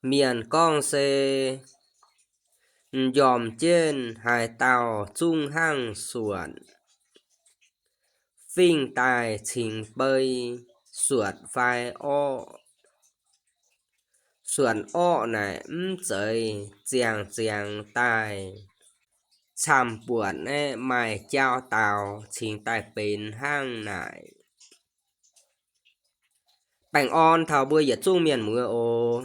Mienh gorngv se m'njormh jienv haaix dauh zungv hnangv suonc, fingx daaih cingx bei, suonc fai orqv. Suonc orqv naaic mv zeiz ziangh ziangx daaih, camv-buonc aeqv, maaih jauv daux cingx daaih benx hnangv naaic. Baengh orn taux mbuo yietc zungv mienh muoz oc.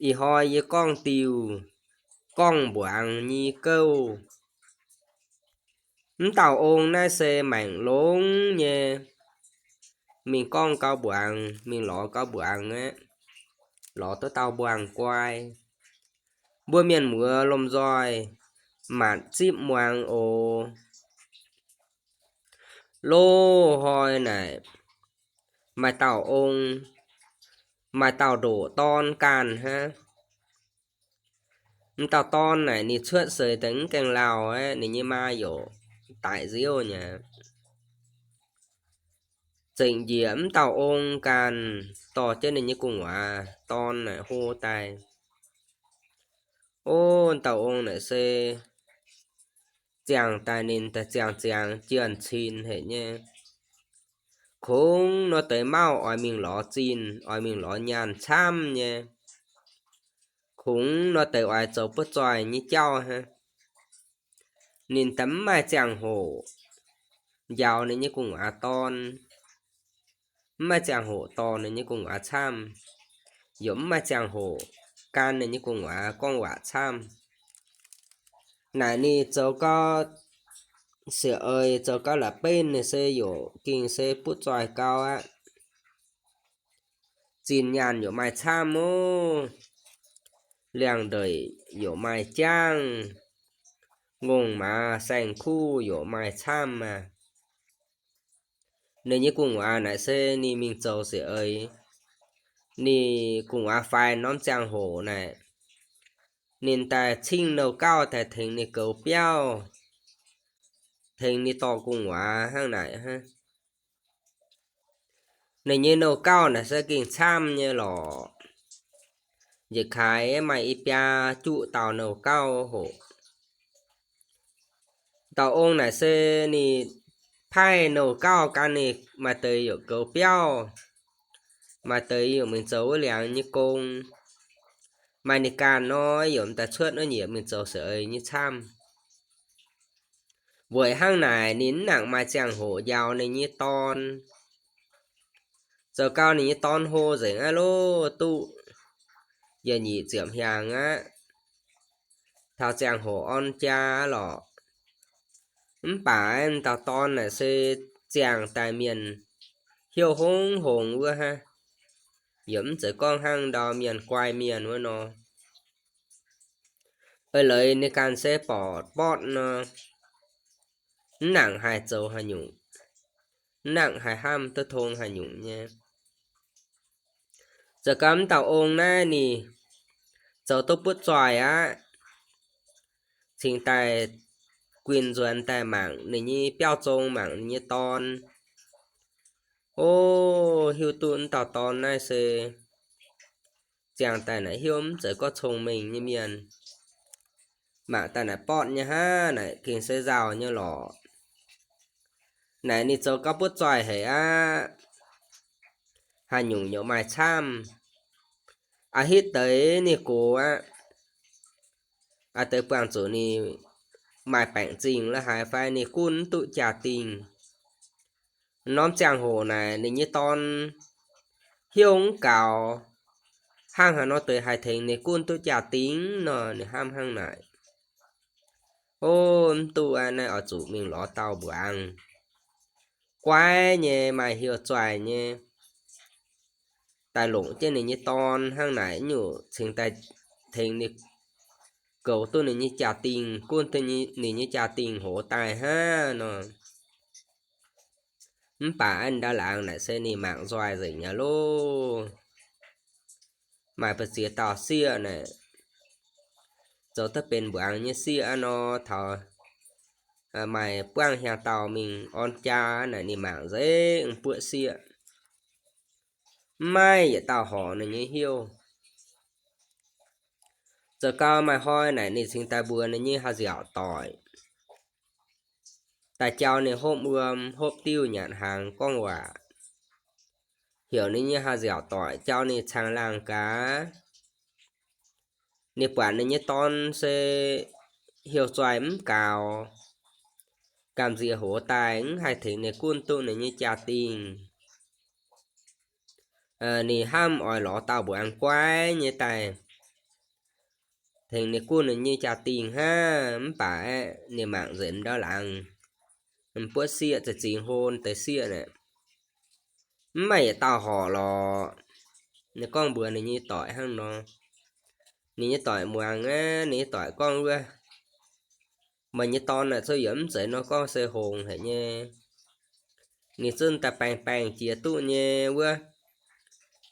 Ih hnoi yie gorngv diuh gorngv-mbuangz nyei gouv. Mv dauh ong naaiv se maengc longx nyei, mingh gorngv gauv mbuangz, mingh lorz gauv mbuangz aeqv, lorz duqv dauh mbuangz-guai. Mbuo mienh muoz lomh nzoih matc zipv muangx oc. Loz-hnoi naaic, maaih dauh ong, maaih dauh ndoqc dorn ganh hnangv. M'dauh dorn naaic ninh cuotv seix daaih mv gaengh lauh aeqv, ninh nyei maa yaac daic nziouv nyei. Zengc njiec m'dauh ong ganh dorh jienv ninh nyei gu'nguaaz dorn naaic hlo daaih. Ov, m'dauh ong naaic se ziangh daaih ninh daaih ziangh ziangx jienh cin haic nyei. Kungx nor deix mauv oix mingh lorz zinh, oix mingh lorz nyaanh camv nyei. Kungx nor deix oix zoux butv zoih nyei jauv hnangv. Ninh daaih mv maaih ziangh hoc njaaux ninh nyei gu'nguaaz dorn, mv maaih ziangh hoc dorh ninh nyei gu'nguaaz camv, yaac mv maaih ziangh hoc gan ninh nyei gu'nguaaz gorngv waac camv. Naaic ninh zoux gau, siec eix zoux gau la'benv ninh se yaac gengh se butv zoih gau aqv. Zinh nyaanh yaac maaih camv ov, liangx-ndeic yaac maaih jangv, ngongh maaz saeng-kuv yaac maaih camv aqv. Ninh nyei gu'nguaaz naaic se ninh mingh zoux siec eix, ninh gu'nguaaz faix norm ziangh hoc naaic, ninh daaih cingv nouh gauv daaih tengx ninh goux biauv, tengx ninh dorh gu'nguaaz hnangv naaic hnangv. Ninh nyei nouh gauv naaic se gengh camv nyei lorqc. Njiec kaaix maaih i biaa juqv dauh nouh gauv hoc. Dauh ong naaic se ninh paaiv nouh gauv gan ninh, maaih deix yaac goux biauv, maaih deix yaac mingh zoux wuov liangx nyei gong, maaih ninh ganh nor yaac m'daaih cuotv wuov nyieqc mingh zoux siec eix nyei camv. Weic hnangv naaic ninh mv nangc maaih ziangh hoc njaaux ninh nyei dorn. Zoux gau ninh nyei dorn hlo nzengc aqv loh, duqv yietc nyeic ziepc hnyangx aqv, taux ziangh hoc orn jaa lorqc. Mv baac m'dauh dorn naaic se ziangh daaih mienh hnyouv hongx hongx wuov hnangv, yaac mv zeiz gorngv hnangv ndau mienh guai mienh wuov nor. Eix leiz ninh ganh se borqc borqv nor, mv nangc haih zoux haaix nyungc, mv nangc haih hnamv duqv tong haaix nyungc nyei. Zoux gau m'dauh ong naaiv ninh zoux duqv butv zoih aqv, cingx daaih guinh nzuonx daaih mangc ninh nyei biauv zong, mangc ninh nyei dorn. Ov, hiuv duqv m'dauh dorn naaiv se ziangh daaih naaic hnyouv mv zeiz gorngv cong-mengh nyei mienh. Mangc daaih naaic borqv nyei hnangv, naaic gengh se nzauh nyei lorqc. Naaic ninh zoux gau butv zoih haic aqv. Haaix nyungc yaac maaih camv. A'hitv deix ninh gox aqv, a'deix buangh zuqc ninh maaih baengc zingh la'haaix fai ninh gunv mv duqv jaa-dingh. Norm ziangh hoc naaic ninh nyei dorn hnyouv mv gaux, hnangv haaix nor deix haih tengx ninh gunv duqv jaa-dingh nor, ninh hnamv hnangv naaic. Ov, mv duqv aqv, naaiv oix zuqc mingh lorz dauh mbuangz guaiv nyei, maaih hnyouv zoih nyei, daaih longc jienv ninh nyei dorn hnangv naaic, nyungc cingx daaih tengx ninh goux duqv ninh nyei jaa-dingh, gunv duqv ninh nyei jaa-dingh hoz daaih hnangv nor. Mv baac a'ndau laangz naaic se ninh mangc nzoih nzengc nyei loh. Maaih ba'ziex dauh sieqv naaic, zoux duqv benx mbuangz nyei sieqv aqv nor, taux maaih buangv hiaang dauh mingh orn jaa naaic, ninh mangc nzengc buoqv sieqv. Mv maaih yietc dauh horpc ninh nyei hnyouv. Zoux gau maaih hnoi naaic ninh cingx daaih mbuox ninh nyei haah nziaauc doic, daaih jauv ninh hopv wuom hopv diuv nyanc hnaangx gorngv waac, heuc ninh nyei haah nziaauc doic jauv ninh caangh laangh gaax. Ninh buatc ninh nyei dorn se heuc zoih mv gaux, gamh nziex hoz daaih mv haih tengx ninh gunv duqv ninh nyei jaa-dingh. Ninh hnamv oix lorz dauh mbuangz guaiv nyei daaih tengx ninh gunv ninh nyei jaa-dingh hnangv, mv baac aeqv, ninh mangc nzengc ndau laangz, mv buov sieqv, za'gengh hlo deix sieqv naaic, mv maaih yietc dauh horc lorqc. Ninh gorngv mbuox ninh nyei doic hnangv nor. Ninh nyei doic muangx aqv, ninh nyei doic gorngv, Wuov, meih nyei dorn naaic zungv yaac mv zeiz nor gorngv se hngongx haic nyei. Ninh zungv daaih baengh baengh jiex duqv nyei wuov.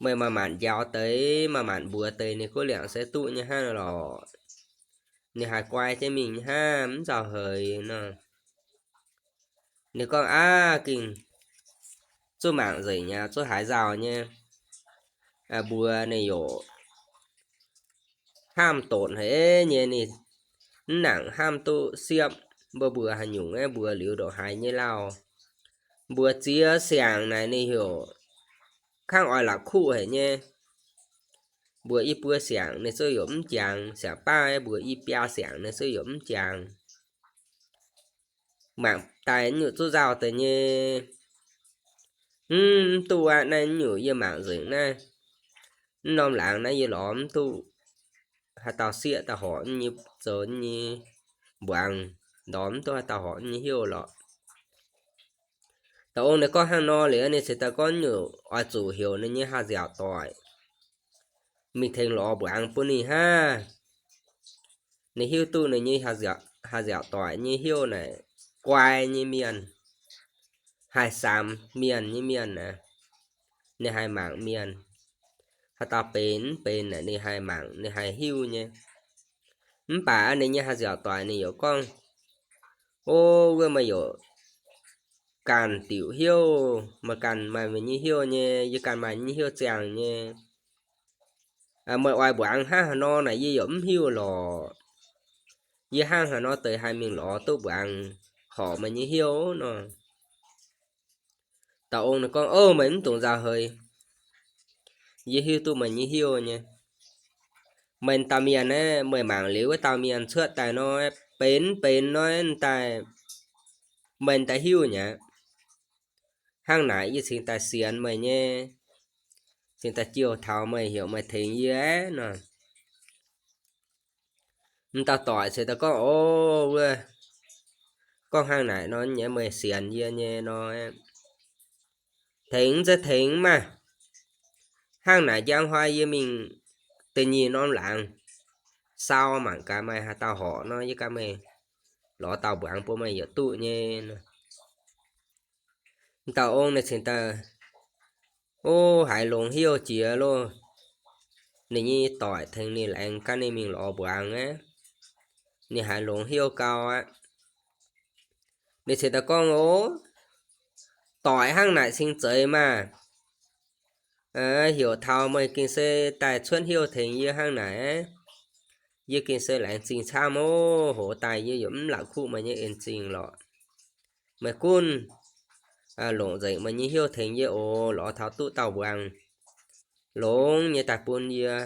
Meih maaih maanc njaaux deix, maaih maanc mbuox deix ninh guv liangc se duqv nyei hnangv lorqc. Ninh haiz guai jienv mingh hnangv, mv nzauh heix nor. Ninh gorngv, Aav, gengh zuqc mangc nzengc aqv, zuqc haiz nzauh nyei. Mbuox ninh yaac hnamv dotc haic nyei, ninh mv nangc hnamv duqv siepv. Mbuo mbuox haaix nyungc aeqv, mbuox liuz ndongc haaix nyei lauh. Mbuox ziex siangx naaic ninh heuc kangv oix la'kuqv haic nyei. Mbuox i buo siangx ninh zungv yaac mv jangx, siangx baav aeqv, mbuox i biaa siangx ninh zungv yaac mv jangx. Mangc daaih nyungc zuqc nzauh deix nyei. Mv, mv duqv aqv, naaiv nyungc yie mangc nzengc naaiv. Mv norm laangz naaiv yie lorz mv duqv haaix dauh sieqv daaih horc nyei, zoux nyei mbuangz, lorz mv duqv haaix dauh horc nyei hnyouv lorqc. Dauh ong ninh gorngv hnangv nor liuz, ninh cingx daaih gorngv nyungc oix zuqc heuc ninh nyei haah nziaauc doic mingh tengx lorz mbuangz bun ninh hnangv. Ninh hiuv duqv ninh nyei haah nziaauc doic nyei hnyouv naaic guai nyei mienh, haih samx mienh nyei mienh aqv. Ninh haih mangc mienh, haaix dauh benx mv benx naaic ninh haih mangc, ninh haih hiuv nyei. Mv baac ninh nyei haah nziaauc doic ninh yaac gorngv, O, wuov meih yaac ganh diuc hnyouv, meih ganh maaih meih nyei hnyouv nyei, yie ganh maaih nyei hnyouv ziangh nyei. Meih oix mbuangz hnangv haaix nor naaic yie yaac mv hiuv lorqc. Yie hnangv haaix nor deix haih mingh lorz duqv mbuangz horc meih nyei hnyouv nor? Dauh ong ninh gorngv, O, meih mv dungx nzauh heix. Yie hiuv duqv meih nyei hnyouv nyei. Meih dauh mienh aeqv, meih mangc liuz wuov dauh mienh cuotv daaih nor, benx benx nor daaih, meih daaih hiuv nyei aqv. Hnangv naaic yie cingx daaih sienx meih nyei, cingx daaih jouh taux meih, heuc meih tengx yie aeqv nor. M'dauh doic cingx daaih gorngv, O, wuov, gorngv hnangv naaic nor nyei, meih sienx yie nyei nor, tengx za'tengx maah. Hnangv naaic njang hnoi yie mingh da'nyeic norm laangz sau mangc gaax maaih haaix dauh horc nor, yie gaav meih lorz dauh mbuangz bun meih yietc duqv nyei. M'dauh ong ninh cingx daaih, O, haiz longx hnyouv jiex loh. Ninh nyei doic tengx ninh laengz gan ninh mingh lorz mbuangz aqv. Ninh haiz longx hnyouv gau aqv. Ninh cingx daaih gorngv, O, doic hnangv naaic cingx zeiz maah. Heuc taux meih gengh se daaih cuotv hnyouv tengx yie hnangv naaic, yie gengh se laengz zingh camv ov. Hoz daaih yie yaac mv la'kuqv meih nyei en-zingh lorqc. Meih gunv longc nzengc meih nyei hnyouv tengx yie oc. Lorz taux duqv dauh mbuangz longx nyei daaih bun yie.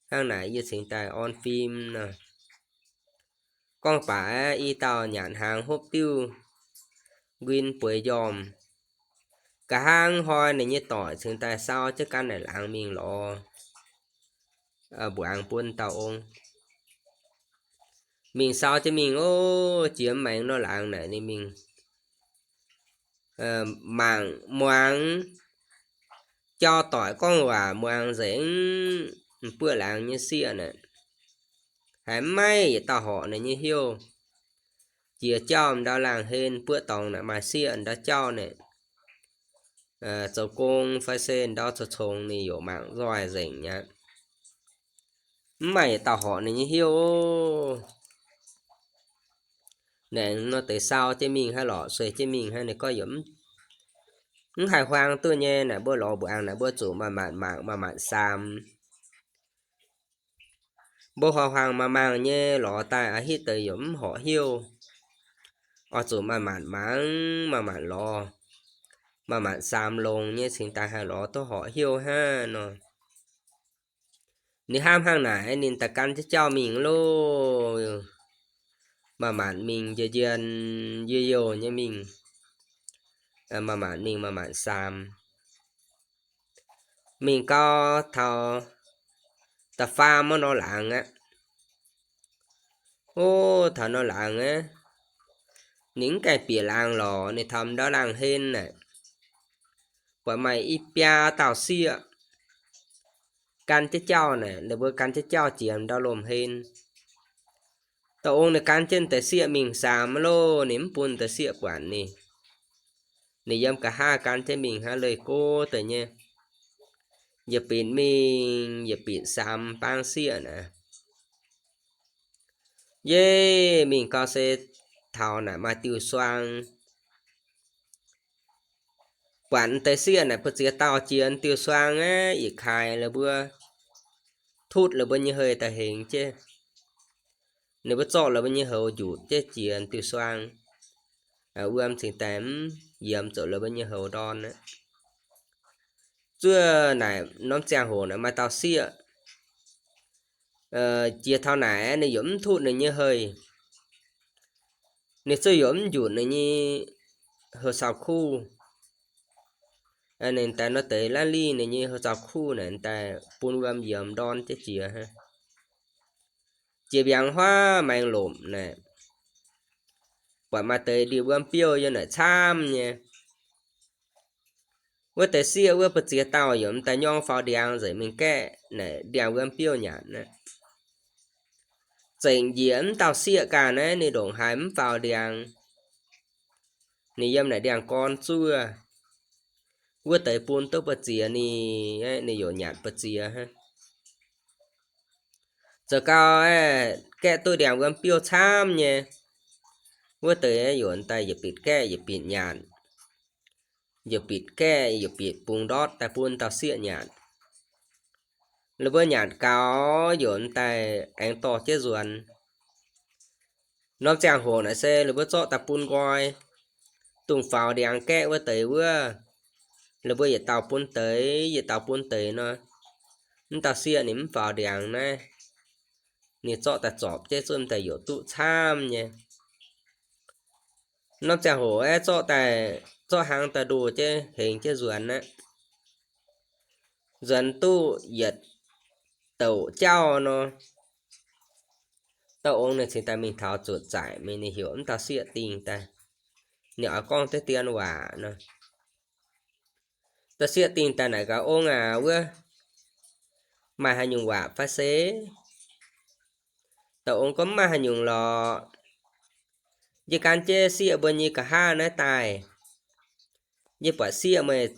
Hnangv naaic yie cingx daaih orn fim nor. Gorngv baac aeqv, i dauh nyanc hnaangx hopv diuv, nquin bueix njormh. Nqa'haav hnoi ninh nyei doic cingx daaih sau jienv ganh naaic laangz mingh lorz mbuangz bun dauh ong. Mingh sau jienv mingh ov, jiex maengx nor laangz naaic ninh mingh mangc muangx jauv-doic gorngv waac, muangx nzengc m'buoqv laangz nyei sieqv naaic, haiz mv maaih yietc dauh horc ninh nyei hnyouv. Jiex jauv m'ndau laangz hlen buoqv dorngx naaic maaih sieqv ndau jauv naaic, zoux gong fai se ndau congx-congx ninh yaac mangc nzoih nzengc aqv. Mv maaih yietc dauh horc ninh nyei hnyouv ov. Naengx nor deix sau jienv mingh hnangv lorqc, sueih jienv mingh hnangv, ninh gorngv yaac mv haih huaang duqv nyei. Naaic mbuo lorz mbuangz naaic mbuo zuqc manc-manc mangc, manc-manc saam. Mbuo huaang-huaang maang-maang nyei lorz daaih a'hitv deix yaac mv horpc hiuv. Oix zuqc maaih maanc mangc, maaih maanc lorz, maaih maanc saam longx nyei cingx daaih haih lorz duqv horpc hiuv hnangv nor. Ninh hnamv hnangv naaic, ninh daaih gan jienv jauv mingh loh. Maaih maanc mingh njien-njien, youh youh nyei mingh. Maaih maanc mingh maaih maanc saam. Mingh gau taux da'faam wuov nor laangz aqv. O, taux nor laangz aqv, ninh mv gaengh bieqc laangz lorqc, ninh taux ndau laangz hlen naaic, buatc maaih i biaa dauh sieqv gan jienv jauv naaic, ninh mbuo gan jienv jauv jiex ndau lomh hlen. Dauh ong ninh gan jienv deix sieqv mingh saam loh, ninh mv bun deix sieqv buatc ninh. Ninh yiem nqa'haav gan jienv mingh hnangv leih go deix nyei, yietc binc mingh yietc binc saam baang sieqv naaic. Yie mingh gau se taux naaic maaih diuh suang. Buatc deix sieqv naaic buoz-ziex dauh jiex diuh suang aqv, yietc kaaix la'buo tutv la'buo nyei hei daaih hengx jienv. Ninh mbuo zorqv la'buo nyei houx njutc jienv jiex diuh suang, wuom cingx daaih mv yiemx zuqc la'buo nyei houx ndorn aqv. Zuov naaic norm ziangh hoc naaic maaih dauh sieqv jiex taux naaic ninh yaac mv tutv ninh nyei hei. Ninh zuov yaac mv njutc ninh nyei houx caux kuv. Ninh daaih nor deix laanh lih ninh nyei houx caux kuv naaic daaih bun wuom yiemx ndorn jienv jiex hnangv. Jiex mbiaangx huaav maengx lomc naaic, buatc maaih deix ndie-wuom biouv yiem naaic camv nyei. Wuov deix sieqv wuov buoz-ziex dauh yaac daaih nyorng faaux ndiangx nzengc mingh gaeqv naaic ndiangx-wuom biouv nyanc aqv. Zengc njiec mv dauh sieqv ganh naaiv ninh ndongc haaix mv faaux ndiangx. Ninh yiem naaic ndiangx-gorn zuov, wuov deix bun duqv buoz-ziex ninh, ninh yaac nyanc buoz-ziex hnangv. Zoux gau, gaeqv duqv ndiangx-wuom biouv camv nyei, wuov deix yaac daaih yietc bieqc gaeqv yietc bieqc nyanc, yietc bieqc gaeqv yietc bieqc bungx ndortv daaih bun dauh sieqv nyanc. Ninh mbuo nyanc gaux yaac daaih aengx dorh jienv nzuonx. Norm ziangh hoc naaic se ninh mbuo zorqv daaih bun nqoi, dongh faaux ndiangx gaeqv wuov deix wuov, ninh mbuo yietc dauh bun deix, yietc dauh bun deix nor. Mv dauh sieqv ninh mv faaux ndiangx naaiv, ninh zorqv daaih zorpc jienv zunv daaih yaac duqv camv nyei. Norm ziangh hoc aeqv, zorqv daaih, zorqv hnangv daaih ndoh jienv hengx jienv nzuonx aqv. Nzuonx duqv yietc douc jauv nor, dauh ong ninh cingx daaih mingh taux zuotc zaaic mingh, ninh heuc mv dauh sieqv dingh daaih. Ninh oix gorngv deix dien waac nor. Dauh sieqv dingh daaih naaic gaax, Ong aac, wuov maaih haaix nyungc waac fai se? Dauh ong gorngv, Mv maaih haaix nyungc lorqc. Yie gan jienv sieqv mbuo nyei nqa'haav naaiv daaih. Yie buatc sieqv meih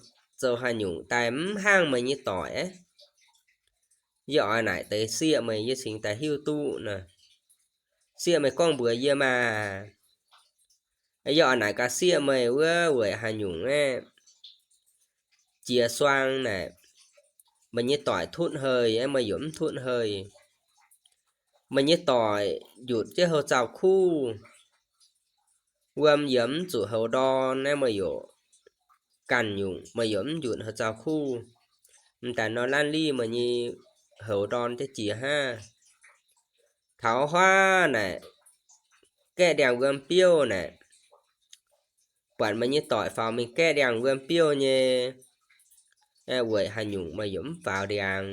zoux haaix nyungc daaih mv haangh meih nyei doic aqv. Yie oix naaic deix sieqv meih, yie cingx daaih hiuv duqv nor. Sieqv meih gorngv mbuox yie maah. Yie oix naaic gaax sieqv meih wuov weic haaix nyungc aeqv, jiex suang naaic, meih nyei doic tutv hei aeqv, meih yaac mv tutv hei. Meih nyei doic njutc jienv houh zaux kuv, wuom yaac mv zuqc houx ndorn aeqv, meih yaac ganh nyungc, meih yaac mv njutc houh zaux kuv. Mv daaih nor, laanh lih meih nyei houx ndorn jienv jiex hnangv. Taux huaav naaic, gaeqv ndiangx-wuom biouv naaic, buatc meih nyei doic faaux mingh gaeqv ndiangx-wuom biouv nyei, weic haaix nyungc meih yaac mv faaux ndiangx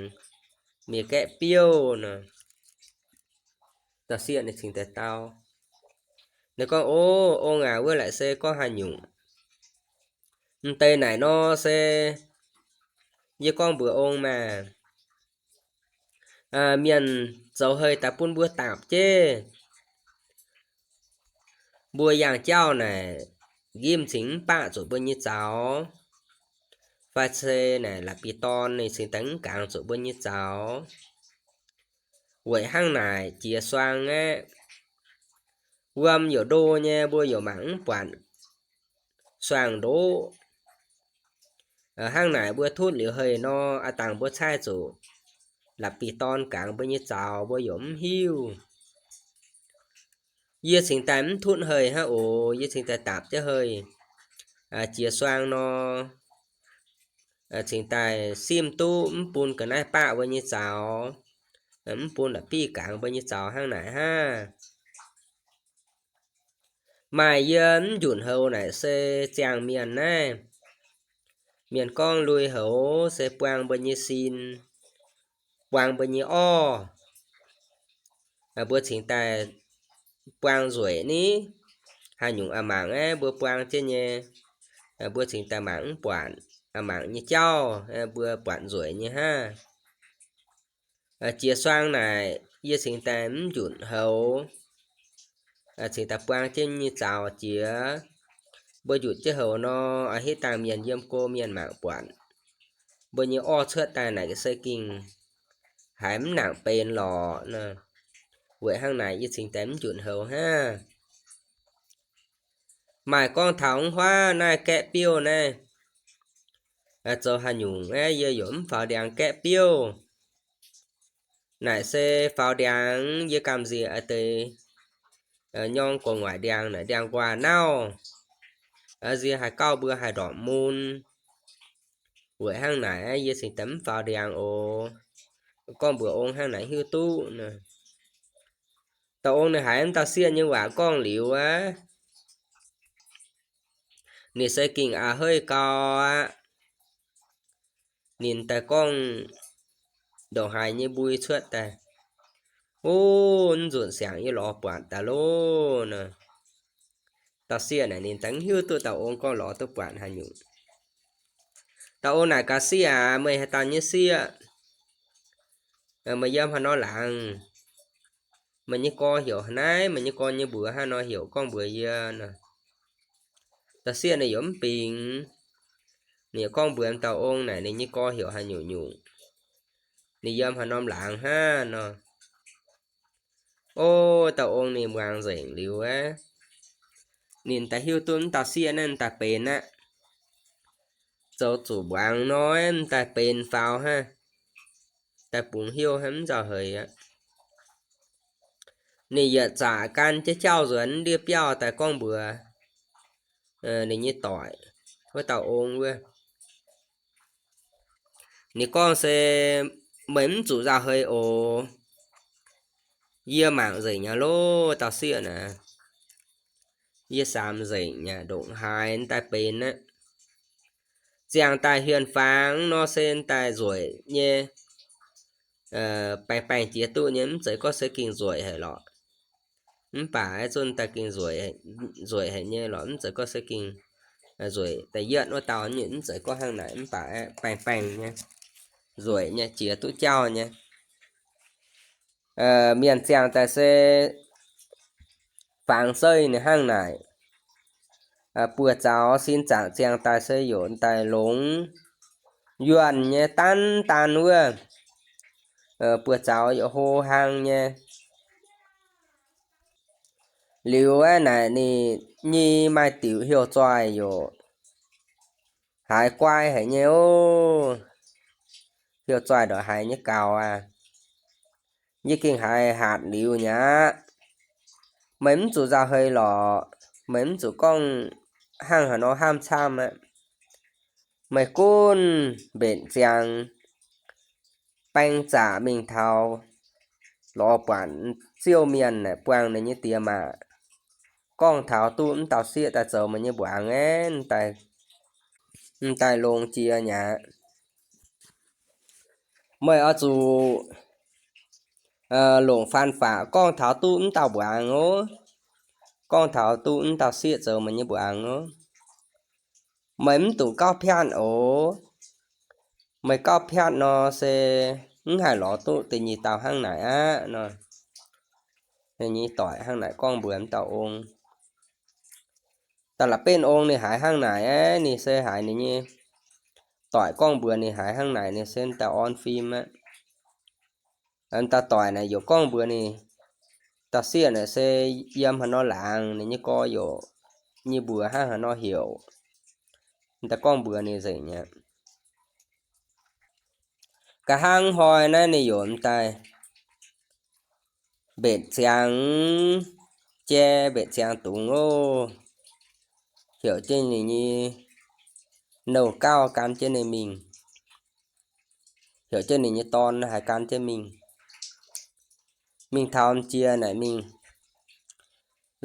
mingh gaeqv biouv nor. Dauh sieqv ninh cingx daaih dau. Ninh gorngv, O, ong aac, wuov laaic se gorngv haaix nyungc? M'deix naaic nor se yie gorngv mbuox ong maah. Mienh zoux hei daaih bun mbuo daapc jienv, mbuo yangh jauv naaic, nqimv cingx mv baqv zuqc mbuo nyei zaux, fai se naaic la'bieiv-dorn ninh cingx daaih mv gangx zuqc mbuo nyei zaux. Weic hnangv naaic jiex suang aeqv, wuom yaac ndo nyei, mbuo yaac mangc mv buatc suang ndoqv. Hnangv naaic mbuo tutv liuz hei nor, aav dangh mbuo caaiv zuqc la'bieiv-dorn gangx mbuo nyei zaux mbuo yaac mv hiuv. Yie cingx daaih mv tutv hei hnangv oc. Yie cingx daaih dapc jienv hei, jiex suang nor, cingx daaih simv duqv mv bun ga'naaiv baqv mbuo nyei zaux, mv bun la'bieiv gangx mbuo nyei zaux hnangv naaic hnangv. Maaih yie mv njunc houx naaic se ziangh mienh naaiv. Mienh gorngv lui-houx se buang mbuo nyei sin, buang mbuo nyei orv. Mbuo cingx daaih buang nzueic ni, haaix nyungc a'mangc aeqv, mbuo buang jienv nyei, mbuo cingx daaih mangc mv buatc, a'mangc nyei jauv, mbuo buatc nzueic nyei hnangv. Jiex suang naaic yie cingx daaih mv njunc houx, cingx daaih buang jienv nyei zaux jiex. Mbuo njunc jienv houx nor, hitv dangh mienh yiem go mienh mangc buatc, mbuo nyei orv cuotv daaih naaic se gengh haiz mv nangc benx lorqc. Weic hnangv naaic yie cingx daaih mv njunc houx hnangv. Maaih gorngv taux mv huaav naaiv gaeqv biouv naaiv, zoux haaix nyungc aeqv, yie yaac mv faaux ndiangx gaeqv biouv. Naaic se faaux ndiangx yie gamh nziex deix nyorng gu'nguaaic ndiangx naaic ndiangx-nquaah nauv, nziex haih gauh mbuo haih ndorpc mun. Weic hnangv naaic yie cingx daaih mv faaux ndiangx oc. Gorngv mbuox ong hnangv naaic hiuv duqv nor. Dauh ong ninh haiz mv dauh sieqv nyei waac gorngv liuz aqv, ninh se gengh a'hneiv hei gau aqv. Ninh daaih gorngv ndongc haaix nyei mbui cuotv daaih, O, mv nzunc siangx yie lorz buatc daaih loh nor. Dauh sieqv naaic ninh daaih mv hiuv duqv dauh ong gorngv lorz duqv buatc haaix nyungc. Dauh ong naaic, Gaax sieqv aac, meih haaix dauh nyei sieqv? Meih yiem haaix nor laangz? Meih nyei gorx heuc haaix naaiv? Meih nyei gorx nyei mbuox hnangv haaix nor heuc gorngv mbuox yie nor? Dauh sieqv ninh yaac mv bingx. Ninh yaac gorngv mbuox dauh ong naaic ninh nyei gorx heuc haaix nyungc nyungc, ninh yiem haaix norm laangz hnangv nor. O, dauh ong ninh muangx nzengc liuz aqv, ninh daaih hiuv duqv mv dauh sieqv naaiv daaih benx aqv. Zoux zuqc muangx nor mv daaih benx faaux hnangv, daaih bungx heuc hnangv mv nzauh heix aqv. Ninh yietc zaqc gan jienv jauv nzuonx ndiev biauv daaih gorngv mbuox ninh nyei doic, wuov dauh ong wuov. Ninh gorngv se, Meih mv zuqc nzauh heix oc. Yie mangc nzengc nyei loh, dauh sieqv naaic. Yie samx nzengc nyei ndongc haaix daaih benx aqv. Ziangh daaih hien-fangx nor se daaih nzueic nyei, baengh baengh jiex duqv nyei, mv zeiz gorngv se gengh nzueic haic lorqc. Mv baac zunh daaih gengh nzueic haic nyei lorqc, mv zeiz gorngv se gengh nzueic da'yietv wuov dauh, mv zeiz gorngv hnangv naaic, mv baac baengh baengh nyei, nzueic nyei, jiex duqv jauv nyei. Mienh ziangh daaih se fangx zeiv ninh hnangv naaic. Buoz-zaux sin zaangc ziangh daaih se yaac daaih longx yuonh nyei, daan daan wuov. Buoz-zaux yaac hlo hlang nyei. Liuz aeqv, naaic ninh nyei maaih diuc heuc zoih yaac haiz guai haic nyei ov. Heuc zoih ndongc haaix nyei gaux aqv, yie gengh haiz hatc liuz nyei aqv. Meih mv zuqc nzauh heix lorqc. Meih mv zuqc gorngv hnangv haaix nor hnamv camv aqv. Meih gunv mbenc ziangx baeng zaqc mingh taux lorz buatc ziouv mienh naaic buangh ninh nyei diex maac, gorngv taux duqv mv dauh sieqv daaih zoux meih nyei mbuangz aeqv, m'daaih longx jiex nyei aqv. Meih oix zuqc longc faan faqc gorngv taux duqv mv dauh mbuangz ov. Gorngv taux duqv mv dauh sieqv zoux meih nyei mbuangz ov. Meih mv dungx gauv piatv oc. Meih gauv piatv nor se mv haih lorz duqv da'nyeic dauh hnangv naaic aqv nor. Ninh nyei doic hnangv naaic gorngv mbuox mv dauh ong. Da'la'benv ong ninh haiz hnangv naaic aeqv, ninh se haiz ninh nyei doic gorngv mbuox ninh haiz hnangv naaic, ninh se daaih orn fim aqv. Dauh doic naaic yaac gorngv mbuox ninh, dauh sieqv naaic se yiem haaix nor laangz, ninh nyei gorx yaac nyei mbuox hnangv haaix nor heuc, daaih gorngv mbuox ninh nzengc aqv. Nqa'haav hnoi naaiv ninh yaac m'daaih mbetc ziangx jai, mbetc ziangx dungz oc. Heuc jienv ninh nyei nouh gauh gan jienv ninh mingh, heuc jienv ninh nyei dorn haih gan jienv mingh. Mingh taux m'jiex naaic mingh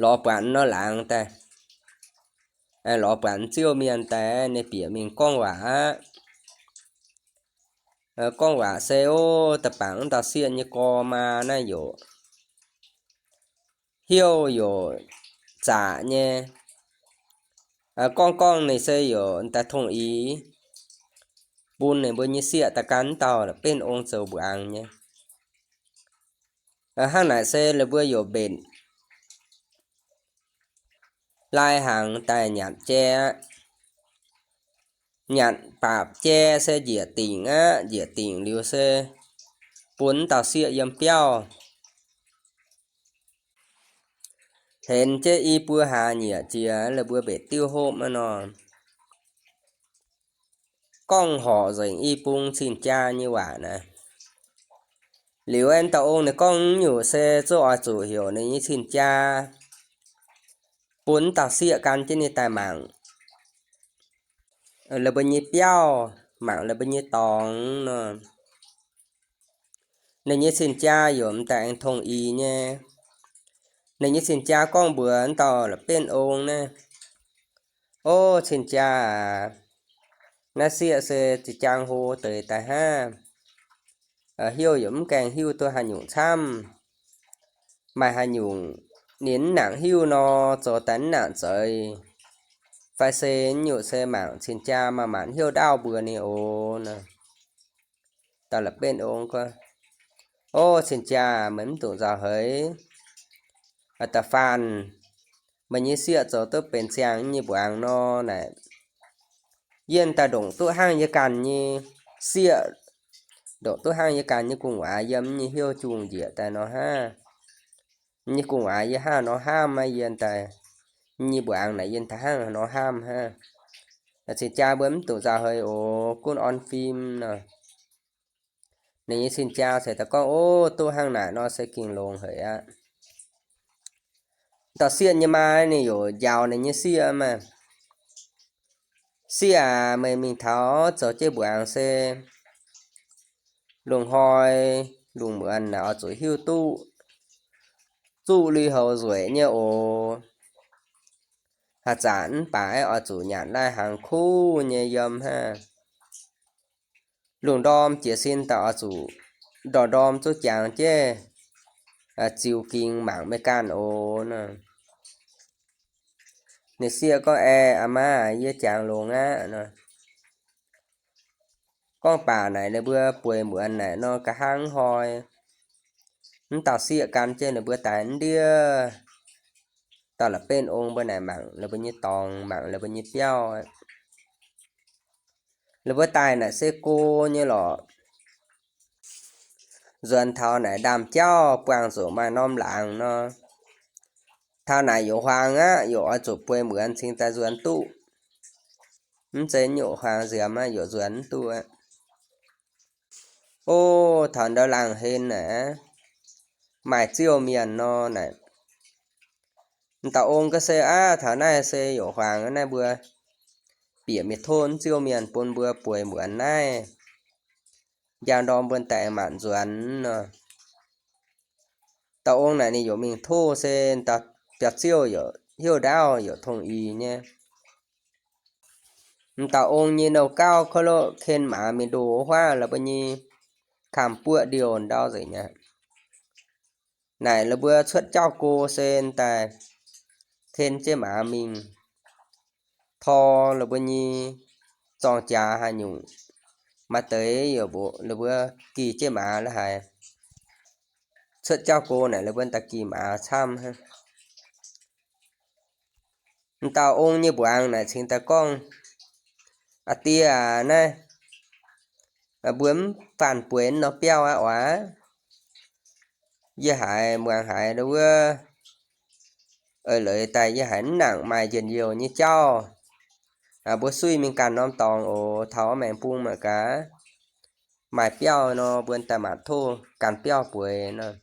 lorz buatc nor laangz daaih, lorz buatc ziouv mienh daaih, ninh bieqc mingh gorngv waac aqv. Gorngv waac se, ov, da'bangc wuov dauh sieqv nyei gorx maa naaiv yaac heuc yaac zaqc nyei. Gorngv gorngv ninh se yaac daaih tongh ix bun ninh mbuo nyei sieqv daaih gan wuov dauh la'benv ong zoux mbuangz nyei. Hnangv naaic se la'buo yaac mbenc lai hnaangx daaih nyanc jai aqv. Nyanc baapc jai se njiec dingc aqv. Njiec dingc liuz se bun wuov dauh sieqv yiem biauv henx jienv i buo hlaax nyieqc jiex la'buo mbetc diuv hopv aqv nor, gorngv horc nzengc i bung cing-jaa nyei waac naaic. Liuz wuov dauh ong ninh gorngv nyungc se zungv oix zuqc heuc ninh nyei cing-jaa bun wuov dauh sieqv gan jienv ninh daaih mangc la'buo nyei biauv, mangc la'buo nyei dorngx nor. Ninh nyei cing-jaa yaac m'daaih aengx tongh ix nyei. Ninh nyei cing-jaa gorngv mbuox wuov dauh la'benv ong naaiv, ov, cing-jaa aac, naaiv sieqv se ziex jaang hlo deix daaih hnangv. Heuc yaac mv gaengh hiuv duqv haaix nyungc camv. Maaih haaix nyungc ninh mv nangc hiuv nor, zoux daaih mv nangc zeix. Fai se nyungc se mangc cing-jaa maaih maanc hnyouv ndaauv mbuox ninh oc nor. Dauh la'benv ong gorngv, ov, cing-jaa, meih mv dungx nzauh heix. Da'faanh meih nyei sieqv zoux duqv benx ziangh nyei mbuangz nor naaic, yie daaih ndongc duqv hnangv yie ganh nyei sieqv, ndongc duqv hnangv yie ganh nyei gu'nguaaz yiem nyei hnyouv jungh njiec daaih nor hnangv. Nyei gu'nguaaz yie hnangv nor hnamv aqv, yie daaih nyei mbuangz naaic yie daaih hnangv nor hnamv hnangv. Cing-jaa mbuo mv dungx nzauh heix oc, gunv orn fim nor. Ninh nyei cing-jaa se daaih gorngv, ov, duqv hnangv naaic nor se gengh longx haic aqv. Dauh sieqv nyei maa ninh yaac njaaux ninh nyei sieqv maah, sieqv aac, meih mingh taux zoux jienv mbuangz se lungh hnoi lungh muonz naaic oix zuqc hiuv duqv zuqv lui-houx nzueic nyei oc. Haaix zanc mv baac oix zuqc nyanc lai-hnaangx kuv nyei yiem hnangv. Lungh ndorm jiez sin daaih oix zuqc ndorm-ndorm zuqc jangx jienv ziux gingx mangc meih ganh oc nor. Ninh sieqv gorngv, Aeqv, aa maa, yie jangx longx aqv nor. Gorngv baac naaic ninh mbuo bueix muonz naaic nor, nqa'haav hnoi mv dauh sieqv gan jienv ninh mbuo daaih ndiev dauh la'benv ong mbuo naaic mangc ninh mbuo nyei dorngx, mangc ninh mbuo nyei biauv. Ninh mbuo daaih naaic se go nyei lorqc. Nzuonx taux naaic ndaamv-jauv buangh zuqc maaih norm laangz nor, taux naaic yaac huaang aqv, yaac oix zuqc bueix muonz cingx daaih nzuonx duqv. Mv zeiz nyungc huaang nziemx aqv, yaac nzuonx mv duqv aqv. O, taux ndau laangz hlen naaic, maaih ziouv mienh nor naaic, dauh ong ga'se aqv, taux naaiv se yaac huaang naaiv mbuo bieqc mienh tov ziouv mienh bun mbuo bueix muonz naaiv, njang ndorm mbuo daaih maanc nzuonx nor. Dauh ong naaic ninh yaac mingh tov se dauh biauv-ziouv yaac hnyouv ndaauv yaac tongh ih nyei. M'dauh ong nyei nouh gauv kouv loqv ken maaz mingh ndoh wuov huaav la'buo nyei kamv buoqv ndiouh ndau nzengc aqv. Naaic la'buo cuotv jauv go se daaih ken jienv maaz mingh tor la'buo nyei zorng-jaax haaix nyungc, maaih deix yaac mbuox la'buo gih jienv maaz la'haic. Cuotv jauv go naaic la'buo daaih gih maaz camv hnangv. M'dauh ong nyei mbuangz naaic cingx daaih gorngv, Aa die aac, naaiv mbuo mv faanh bueix norm biauv aqv oc. Yie haiz muangx haiz wuov eix leiz daaih yie haiz mv nangc maaih njien-youh nyei jauv. Mbuo suiv mingh ganh norm dorngx oc, taux maengx bung mangc gaax. maaih biauv nor, mbuo daaih maanc tov gan biauv bueix nor.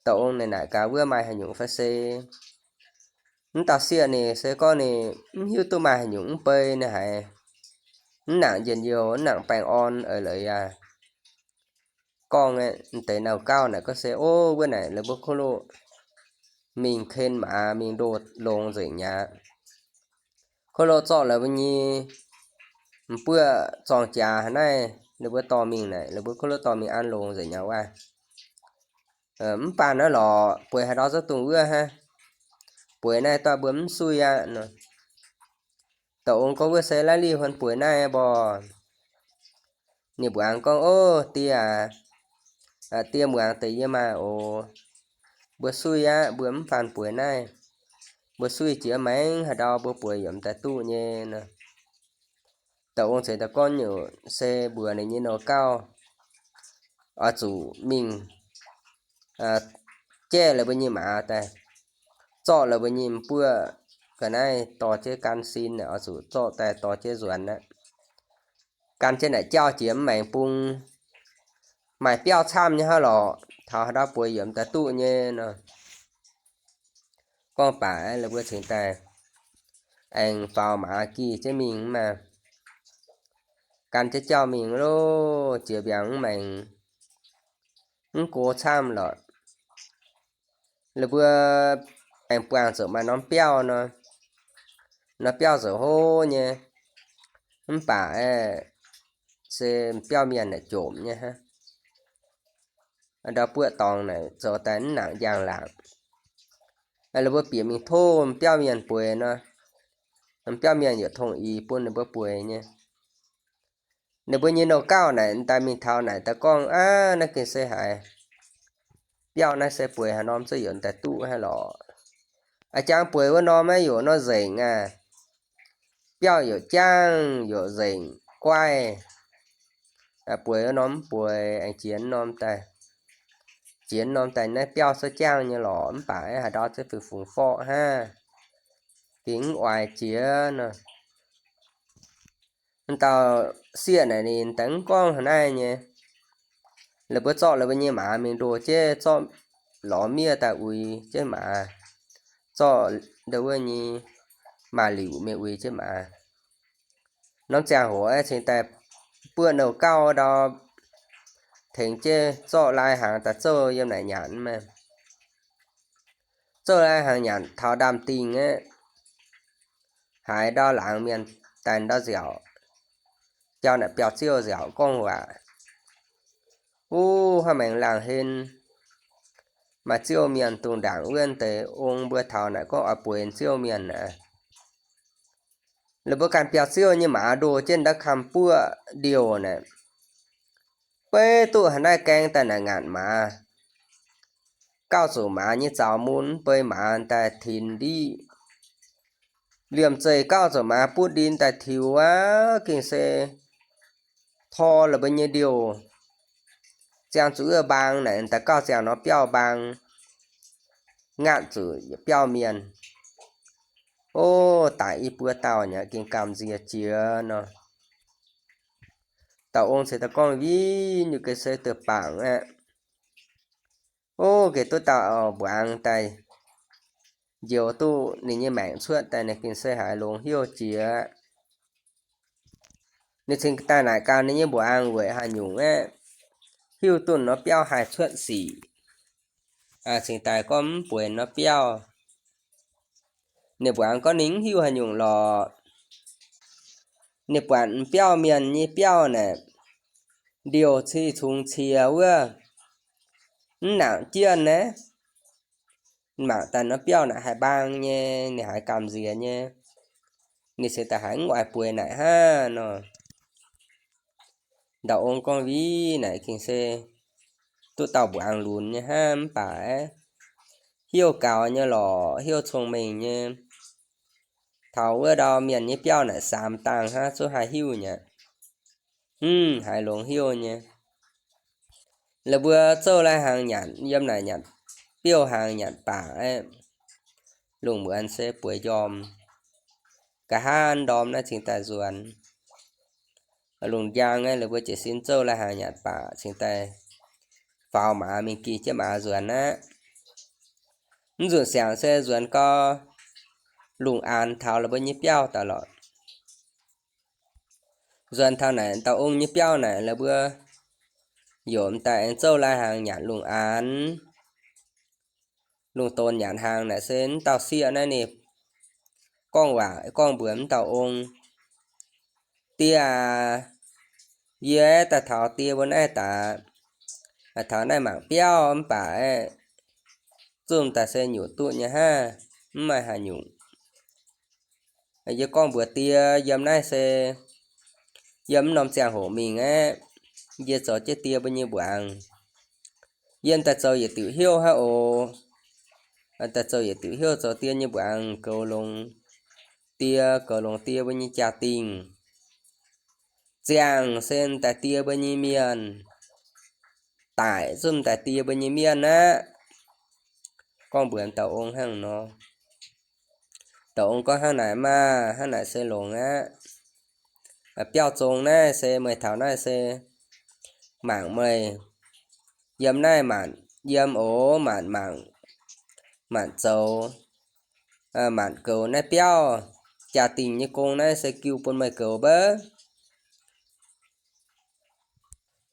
Dauh ong naaic naaic gaax, wuov maaih haaix nyungc fai se? Mv dauh sieqv ninh se gorngv ninh mv hiuv duqv maaih haaix nyungc mv bei ninh haiz mv nangc njien-youh, mv nangc baengh orn eix leiz aqv. Gorngv aeqv, deix nouh gauh naaic gorngv se, Ov, wuov naaic la'buo kov loh mingh ken maaz mingh ndoh longx nzengc mi'aqv. Kov loh zorqv la'buo nyei m'buoqv zorng jaax hnangv naaiv, la'buo dorh mingh naaic, la'buo kov loh dorh mingh an longx nzengc mi'aqv wuov. Mv baac naaiv lorqc, bueix haaix ndau zungv dongh wuov hnangv. Bueix naaiv dorh mbuo mv suiv aqv nor. Dauh ong gorngv, Wuov se laiv lih huon bueix naaiv mborqc? Ninh mbuox aengx gorngv, Ov, die aac, die muangx deix yie maah oc. Mbuo suiv aqv, mbuo mv faanh bueix naaiv. Mbuo suiv jiex maengx haaix ndau mbuo bueix yaac m'daaih duqv nyei nor. Dauh ong ceix daaih gorngv, Nyungc se mbuox ninh nyei nouh gauh oix zuqc mingh jaeqv la'buo nyei maaz daaih, zorqv la'buo nyei m'buoqv ga'naaiv dorh jienv gan sin, oix zuqc zorqv daaih dorh jienv nzuonx aqv. Gan jienv naaic jauv jiex mv maengx bung, maaih biauv camv nyei hnangv lorqc, taux haaix ndau bueix yaac m'daaih duqv nyei nor. Gorngv baac la'buo cingx daaih aengx faaux maaz gih jienv mingh maah. Gan jienv jauv mingh loh, jiex mbiaangx mv maengx, mv go camv lorqc. La'buo aengx buangh zuqc maaih norm biauv nor, norm biauv zoux hlo nyei, mv baac se biauv mienh naaic jomc nyei hnangv. Ndau buoqv dorngx naaic zoux daaih mv nangc njang-laangc. La'buo bieqc mingh tov biauv mienh bueix nor, biauv mienh yaac tongh ix bun ninh mbuo bueix nyei. Ninh mbuo nyei nouh gauh naaic daaih mingh taux naaic daaih gorngv, Aav, naaiv gengh se haiz biauv naaiv se bueix haaix norm zungv yaac daaih duqv hnangv lorqc. A'jangx bueix wuov norm naaiv yaac nor nzengc aqv. Biauv yaac jangv yaac nzengc guaiv. Bueix wuov norm mv bueix, aengx jiex norm daaih, jiex norm daaih naaiv biauv se jangv nyei lorqc, mv baac haaix ndau zungv fingx-fungx forqv hnangv, gengh mv oix jiex nor. Dauh sieqv naaic ninh daaih mv gorngv haaix naaiv nyei. La'buo zorqv la'buo nyei maaz mingh ndoh jienv, zorqv lorz miev daaih uix jienv maaz, zorqv ndau wuov nyei maaz-liuc mingh uix jienv maaz. Norm ziangh hoc aeqv, cingx daaih buoqv nouh gauh ndau tengx jienv zorqv lai hnaangx daaih zouv yiem naaic nyanc maah. Zouv lai hnaangx nyanc taux ndaamv-dingh aeqv, haiz ndau laangz mienh daaih ndau nziaauc, biauv naaic biauv-ziouv nziaauc gorngv waac, Wuov hnangv maengx laangh hlen, maaih ziouv mienh dungx ndaangc wuov deix ong mbuo taux naaic gorngv oix bueix ziouv mienh aqv. La'buo ganh biauv-ziouv nyei maaz ndoh jienv ndau kamv buoqv ndiouh naaic, beiv duqv haaix naaiv gaeng daaih naaic ngaatc maaz. Gauh zuqc maaz nyei zaux mun mv bei maaz daaih tinx ndiqv. Liemh zeih gauh zuqc maaz butv ndin daaih tiux aqv, gengh se tor la'buo nyei ndiouh. Ziangh zuqc wuov mbaang naaic daaih gauh ziangh norm biauv mbaang, ngaatc zuqc biauv mienh. O, daic i buo dauh nyei gengh gamh nziex jiex nor. Dauh ong ceix daaih gorngv, Win, nyungc gengh se duih bangc aqv. O, gengh duqv dauh mbuangz daaih njoux duqv ninh nyei maengc cuotv daaih, ninh gengh se haiz longx hnyouv jiex. Ninh cingx daaih naaic gaax ninh nyei mbuangz weic haaix nyungc aeqv, hiuv duqv norm biauv haih cuotv sic, cingx daaih gorngv mv bueix norm biauv. Ninh mbuangz gorngv ninh mv hiuv haaix nyungc lorqc. Ninh buatc biauv mienh nyei biauv naaic, ndiouh cing-cungx cie wuov, mv nangc jienv naaiv. Mangc daaih norm biauv naaic haih mbaang nyei, ninh haiz gamh nziex nyei. Ninh cingx daaih haiz mv oix bueix naaic hnangv nor. Ndau ong gorngv, Win, naaic gengh se duqv dauh mbuangz lunx nyei hnangv, mv baac aeqv, hnyouv gaux nyei lorqc, hnyouv cong-mengh nyei. Taux wuov ndau mienh nyei biauv naaic saamx dangh hnangv, zungv haih hiuv nyei. Mv, haiz longx hnyouv nyei. La'buo zouv lai hnaangx nyanc, yiem naaic nyanc biouv hnaangx nyanc baac aeqv, lungh muonz se bueix njormh. Nqa'haav ndorm naaiv cingx daaih nzuonx. lungh njang aeqv, la'buo jiez sin zouv lai-hnaangx nyanc baac cingx daaih faaux maaz mingh gih jienv maaz nzuonx aqv. Mv nzunc siangx se nzuonx gau lungh aanx taux la'buo nyei biauv daaih lorqc. Nzuonx taux naaic dauh ong nyei biauv naaic, la'buo yaac m'daaih aengx zouv lai-hnaangx nyanc lungh aanx. Lungh donx nyanc hnaangx naaic se mv dauh sieqv naaiv ninh gorngv waac gorngv mbuox mv dauh ong, Die aac, yie daaih taux die mbuo naaiv daaih, taux naaiv mangc biauv mv baac aeqv, zungv daaih se nyutc duqv nyei hnangv, mv maaih haaix nyungc. Yie gorngv mbuox die, yiem naaiv se yiem mv norm ziangh hoc mingh aeqv, yie zoux jienv die mbuo nyei mbuangz. Yie m'daaih zoux yietc diuc hnyouv hnangv oc. M'daaih zoux yietc diuc hnyouv zoux die nyei mbuangz, goux longx die, goux longx die mbuo nyei jaa-dingh. Ziangh se m'daaih die mbuo nyei mienh, daic zungv m'daaih die mbuo nyei mienh aqv. Gorngv mbuox dauh ong hnangv nor. Dauh ong gorngv, Hnangv naaic maah! Hnangv naaic se longx aqv. Biauv zong naaiv se meih taux naaiv se mangc meih yiem naaiv maanc yiem oc, maanc mangc, maanc zoux, maanc goux naaiv biauv. Jaa-dingh nyei gong naaiv se jiu bun meih goux mbouv.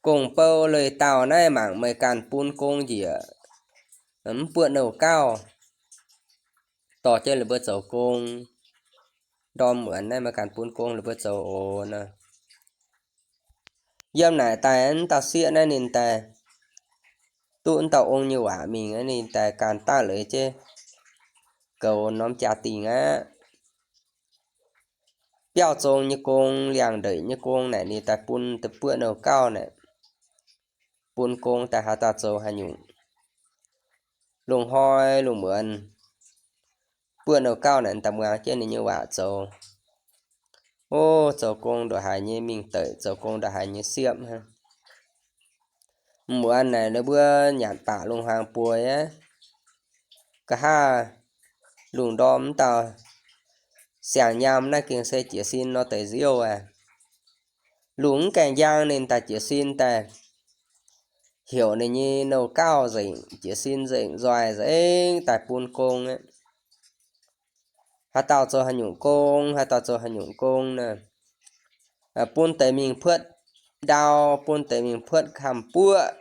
Gong-bou leih dauh naaiv mangc meih ganh bun gong njiec, mv buoqv nouh gauh. Dorh jienv ninh mbuo zoux gong, ndorm muonz naaiv meih ganh bun gong ninh mbuo zoux oc nor. Yiem naaic daaih wuov dauh sieqv naaiv ninh daaih duqv wuov dauh ong nyei waac mingh, ninh daaih ganh daav leiz jienv goux norm jaa-dingh aqv. Biauv zong nyei gong, liangx-ndeic nyei gong naaic ninh daaih bun deix buoqv nouh gauh naaic, bun gong daaih haaix dauh zoux haaix nyungc. Lungh hnoi lungh muonz buoqv nouh gauh naaic daaih muangx jienv ninh nyei waac zoux. O, zoux gong ndongc haaix nyei mingh deic, zoux gong ndongc haaix nyei siepv hnangv. Muonz naaic ninh mbuo nyanc baac lungh hmuangx bueix aqv. Nqa'haav lungh ndorm wuov dauh siang-nyaam naaiv gengh se jiez sin nor deix nziouv aqv. Lungh mv gaengh njang ninh daaih jiez sin daaih heuc ninh nyei nouh gauh nzengc, jiez sin nzengc nzoih nzengc daaih bun gong aqv. Haaix dauh zoux haaix nyungc gong, haaix dauh zoux haaix nyungc gong nor, bun deix mingh puotv ndau, bun deix mingh puotv kamv-buoqv,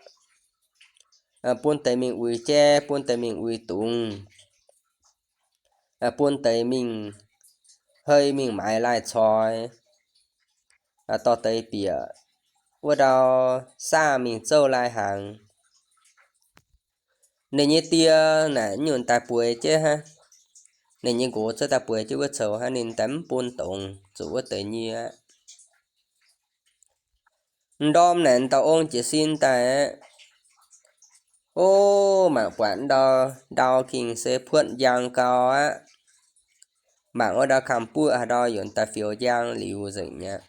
bun deix mingh uix jai, bun deix mingh uix dungz, bun deix mingh hei mingh maaiz lai-coix, dorh deix bieqc wuov ndau saah mingh zouv lai-hnaangx. Ninh nyei die naaic nyunc daaih bueix jienv hnangv. Ninh nyei nqox cuotv daaih bueix jienv wuov coux hnangv, ninh daaih mv bun dongz zuqc wuov deix nyie aqv. M'ndorm naaic m'dauh ong jiez sin daaih aqv. O, mangc buatc ndau, ndau gengh se puotv njang gau aqv. Mangc wuov ndau kamv-buoqv haaix ndau yonc daaih fioux njang liuz nzengc aqv.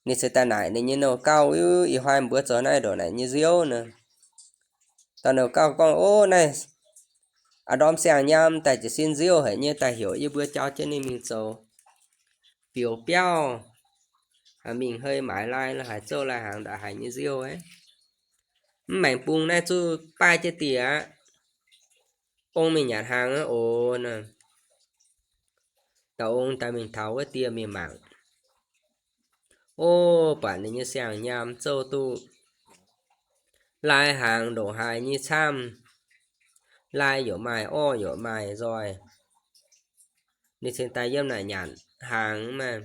Ninh se daaih naaic ninh nyei nouh gauh, Ih hnoi mbuo zoux naaiv ndongc naaic nyei nziouv nor. Dauh nouh gauh gorngv, O, naaiv a'ndorm siang-nyaam daaih jiez sin nziouv haic nyei, daaih heuc yie mbuo jauv jienv ninh mingh zoux fioux biauv, mingh hei maaiz lai lo haaix zouv lai-hnaangx ndongc haaix nyei nziouv aqv. Mv maengx bung naaiv zuqc baaih jienv dieh aqv. Ong mingh nyanc hnaangx aqv oc nor. Dauh ong daaih mingh taux wuov dieh mingh mangc. O, buatc ninh nyei siang-nyaam zouv duqv lai-hnaangx ndongc haaix nyei camv, lai yaac maaih, orv yaac maaih nzoih. Ninh cingx daaih yiem naaic nyanc hnaangx maah.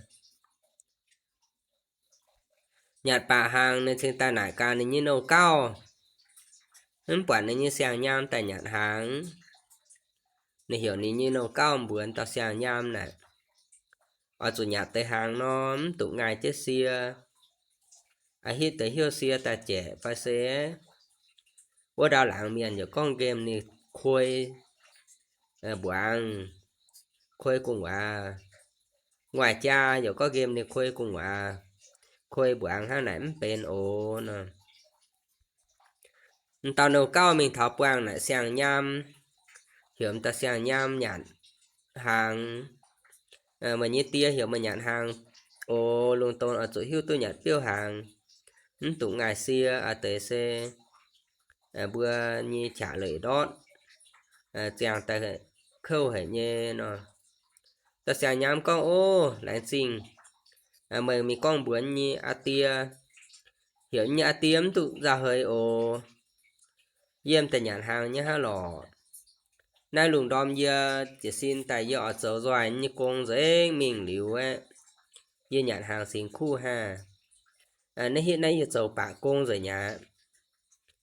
Nyanc baac hnaangx ninh cingx daaih naaic gaax ninh nyei nouh gauh. Mv buatc ninh nyei siang-nyaam daaih nyanc hnaangx. Ninh heuc ninh nyei nouh gauh mbuox dauh siang-nyaam naaic, Oix zuqc nyanc deix hnaangx nor, mv dungx ngaih jienv sie, hitv deix hnyouv sie daaih jaeqc fai se wuov ndau laangz mienh yaac gorngv nqemh ninh kuei mbuangz, kuei gu'nguaaz. Nguaaic jaa yaac gorngv nqemh ninh kuei gu'nguaaz, kuei mbuangz hnangv naaic mv benx oc nor. M'dauh nouh gauh mingh taux buangh naaic siang-nyaam, heuc m'daaih siang-nyaam nyanc hnaangx. Meih nyei die heuc meih nyanc hnaangx Oc, lungh ndongx oix zuqc hiuv duqv nyanc biouv hnaangx, mv dungx ngaih sie. A'deix se mbuo nyei qaqv leic ndortv ziangh daaih kouv haic nyei nor. Dauh siang-nyaam gorngv, Ov, laengz zingh meih mingh gorngv mbuox nyei aa die, heuc nyei aa die mv duqv nzauh heix oc. Yie m'daaih nyanc hnaangx nyei hnangv lorqc. Naaiv lungh ndorm yie jiez sin daaih yie oix zoux nzoih nyei gong nzengc mingh liuz aeqv, yie nyanc hnaangx singx kuv hnangv. Naaiv hitv naaiv yie zoux baac gong nzengc aqv.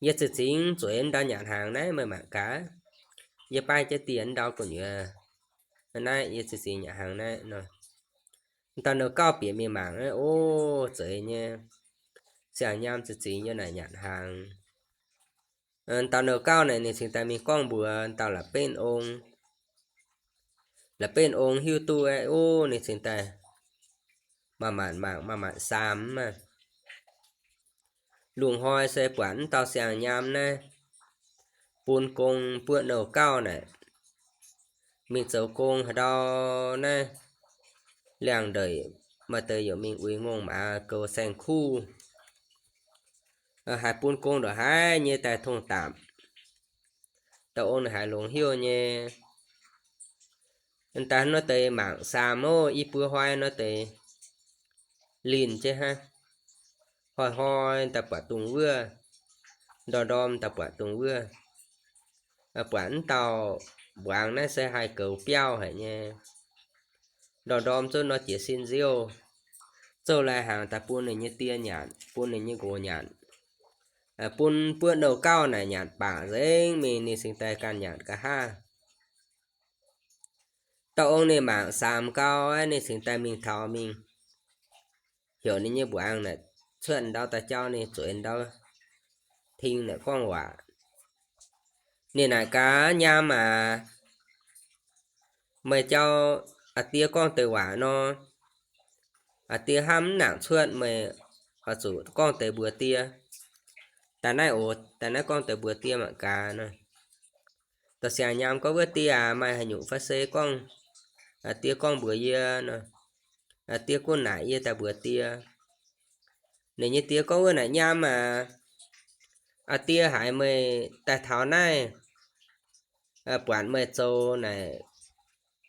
Yie za'gengh zueiz ndau nyanc hnaangx naaiv, meih mangc gaax. Yie baav jienv dieh ndau gu'nyuoz. Naaiv yie za'gengh nyanc hnaangx naaiv nor. Dauh nouh gauh bieqc mingh mangc, Ov, zeiz nyei. Siang-nyaam za'gengh yie naaic nyanc hnaangx. Dauh nouh gauh naaic ninh cingx daaih mingh gorngv mbuox dauh la'benv ong. La'benv ong hiuv duqv aeqv, ov, ninh cingx daaih maaih maanc mangc, maaih maanc saam maah. Lungh hnoi se buatc m'dauh siang-nyaam naaiv bun gong buoqv nouh gauh naaic, mingh zoux gong haaix ndau naaiv, liangx-ndeic maaih deix yaac mingh uix ngongh maaz goux saeng-kuv, haiz bun gong ndongc haaix nyei daaih tongh daapc. Dauh ong ninh haiz longx hnyouv nyei. Daaih nor deix mangc saam ov, i buo hnoi nor deix linh jienv hnangv. Hnoi-hnoi daaih buatc dungz wuov, ndorm-ndorm daaih buatc dungz wuov. Buatc m'dauh mbuangz naaiv se haih goux biauv haic nyei. Ndorm-ndorm zouv nor jiez sin nziouv, zouv lai hnaangx daaih bun ninh nyei die nyanc, bun ninh nyei nqox nyanc, bun buoqv nouh gauh naaic nyanc baac nzengc mingh, ninh cingx daaih ganh nyanc nqa'haav. Dauh ong ninh mangc saam gau aeqv, ninh cingx daaih mingh taux mingh heuc ninh nyei mbuangz naaic cuotv ndau daaih jauv ninh zueiz ndau, ting naaic gorngv waac. Ninh naaic gaax, Nyaam aac, meih jauv aa die gorngv deix waac nor, aa die hnamv mv nangc cuotv, meih oix zuqc gorngv deix mbuox die. Daaih naaiv oc, daaih naaiv gorngv deix mbuox die mangc gaax nor. Dauh siang-nyaam gorngv, Wuov die aac, maaih haaix nyungc fai se gorngv, aa die gorngv mbuox yie nor, aa die gunv naaic yie daaih mbuox die. Ninh nyei die gorngv, Wuov naaic nyaam aac, aa die haiz meih daaih taux naaiv, buatc meih zoux naaic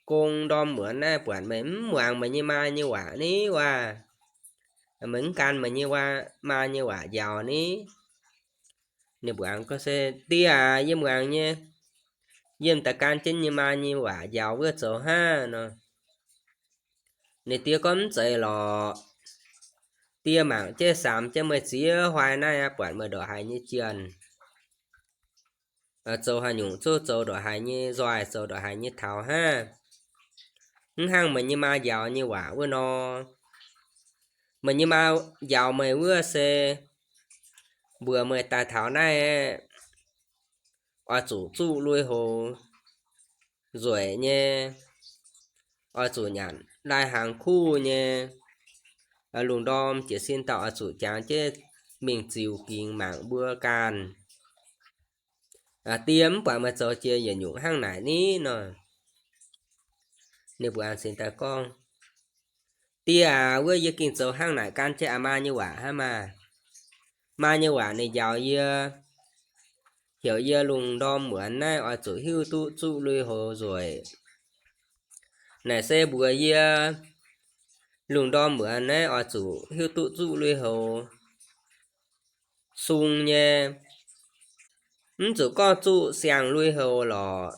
gong ndorm muonz naaiv, buatc meih mv muangx meih nyei maa nyei waac ni wuov. Meih mv gan meih nyei maa nyei waac njaaux ni. Ninh mbuangz gorngv, Se die aac, yie muangx nyei. Yie m'daaih gan jienv nyei maa nyei waac njaaux wuov zoux hnangv nor. Ninh die gorngv, Mv zeiz lorqc. Die mangc jienv samx jienv meih ziex hnoi naaiv aqv, buatc meih ndongc haaix nyei jienh, zoux haaix nyungc zungv zoux ndongc haaix nyei nzoih, zoux ndongc haaix nyei taux hnangv. Mv hnangv meih nyei maa njaaux nyei waac wuov nor. Meih nyei maa njaaux meih wuov se mbuox meih daaih taux naaiv aeqv, oix zuqc zuqv lui-houx nzueic nyei, oix zuqc nyanc lai-hnaangx kuv nyei, lungh ndorm jiez sin dauh oix zuqc jangx jienv mingh ziux gingx mangc mbuo ganh. Die mv baac meih zoux jiex yietc nyungc hnangv naaic ni nor. Ninh mbuo an cingx daaih gorngv, Die aac, wuov yie gengh zoux hnangv naaic gan jienv aa maa nyei waac hnangv maah. Maa nyei waac ninh njaaux yie, heuc yie lungh ndorm muonz naaiv oix zuqc hiuv duqv zuqv lui-houx nzueic. Naaic se mbuox yie lungh ndorm muonz naaiv oix zuqc hiuv duqv zuqv lui-houx sung nyei. Mv zuqc gorngv zuqv siang lui-houx lorqc.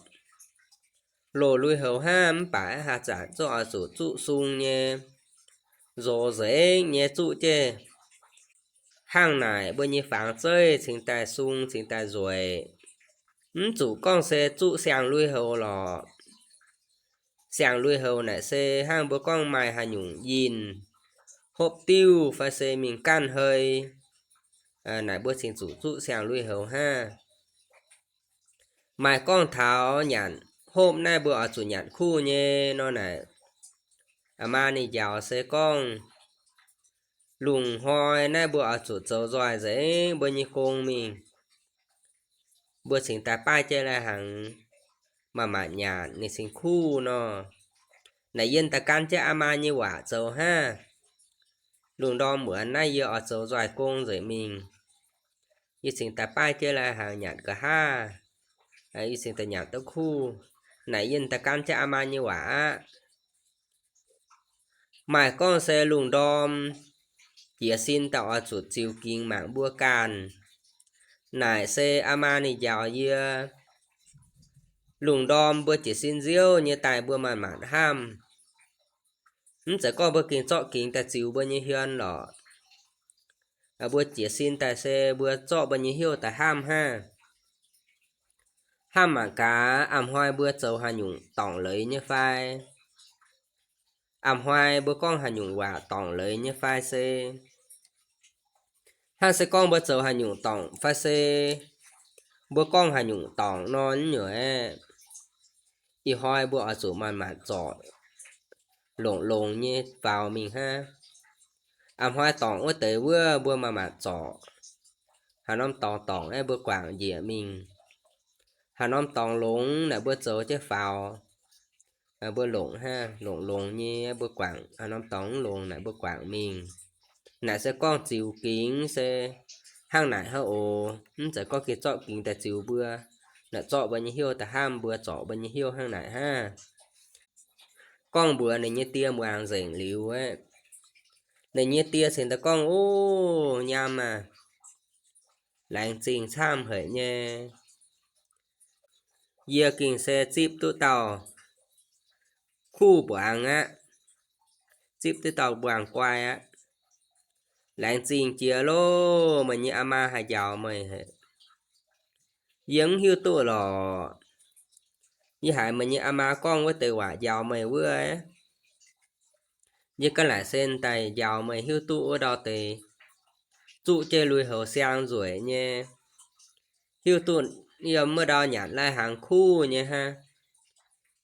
Loz lui-houx hnangv mv baac haaix zanc zungv oix zuqc zuqv sung nyei, nzox nzengc nyei zuqv jienv. Hnangv naaic mbuo nyei fangx zeiv cingx daaih sung cingx daaih nzueic. Mv zuqc gorngv se zuqv siang lui-houx lorqc. Siang lui-houx naaic se hnangv mbuo gorngv maaih haaix nyungc yinh, hopv diuv fai se mingh ganh hei, naaic mbuo cingx zuqc zuqv siang lui-houx hnangv. Maaih gorngv taux nyanc hopv naaiv mbuo oix zuqc nyanc kuv nyei nor naaic, aa maa ninh njaaux se gorngv lungh hnoi naaiv mbuo oix zuqc zoux nzoih nzengc mbuo nyei gong mingh, mbuo cingx daaih baav jienv lai-hnaangx, manc-manc nyanc ninh cingx kuv nor. Naaic yie daaih gan jienv aa maa nyei waac zoux hnangv. Lungh ndorm muonz naaiv yie oix zoux nzoih gong nzengc mingh. Yie cingx daaih baaih jienv lai-hnaangx nyanc nqa'haav. Yie cingx daaih nyanc duqv kuv. Naaic yie daaih gan jienv aa maa nyei waac aqv. Maaih gorngv se lungh ndorm jiez sin daaih oix zuqc ziux gingx mangc mbuo ganh. Naaic se aa maa ninh njaaux yie. Lungh ndorm mbuo jiez sin nziouv nyei daaih mbuo manc-manc hnamv. Mv zeiz gorngv mbuo gengh zorqv gingx daaih ziux mbuo nyei hmien lorqc. Mbuo jiez sin daaih se mbuo zorqv mbuo nyei hnyouv daaih hnamv hnangv. Hnamv mangc gaax, a'hnoi mbuo zoux haaix nyungc dorngc leiz nyei fai? A'hnoi mbuo gorngv haaix nyungc waac dorngc leiz nyei fai se? Hnangv se gorngv mbuo zoux haaix nyungc dorngc fai se mbuo gorngv haaix nyungc dorngc nor nyungc aeqv, ih hnoi mbuo oix zuqc manc-manc zorc, longc longx nyei faaux mingh hnangv. A'hnoi dorngc wuov deix wuov mbuo manc-manc zorc. Haaix norm dorngx dorngc aeqv, mbuo guangc njiec mingh. Haaix norm dorngx longx naaic mbuo zoux jienv faaux. Mbuo longc hnangv, longc longx nyei mbuo guangc. Haaix norm dorngx mv longx naaic mbuo guangc mingh. Naaic se gorngv ziux gingx se hnangv naaic hnangv oc. Mv zeiz gorngv gengh zorqv gingx daaih ziux mbuo. Naaic zorqv mbuo nyei hnyouv daaih hnamv, mbuo zorc mbuo nyei hnyouv hnangv naaic hnangv. Gorngv mbuox ninh nyei die muangx nzengc liuz aeqv, ninh nyei die cingx daaih gorngv, O, nyaam aah, laengz zingh camv haic nyei. Yie gengh se zipv duqv dauh kuv mbuangz aqv. Zipv duqv dauh mbuangz guai aqv. Laengz zingh jiex loh, meih nyei aa maa haih njaaux meih haic. Yie mv hiuv duqv lorqc. Yie haiz meih nyei aa maa gorngv wuov deix waac njaaux meih wuov, yie ga'naaiv se daaih njaaux meih hiuv duqv wuov ndau deix zuqv jienv lui-houx siang nzueic nyei, hiuv duqv yiem wuov ndau nyanc lai-hnaangx kuv nyei hnangv,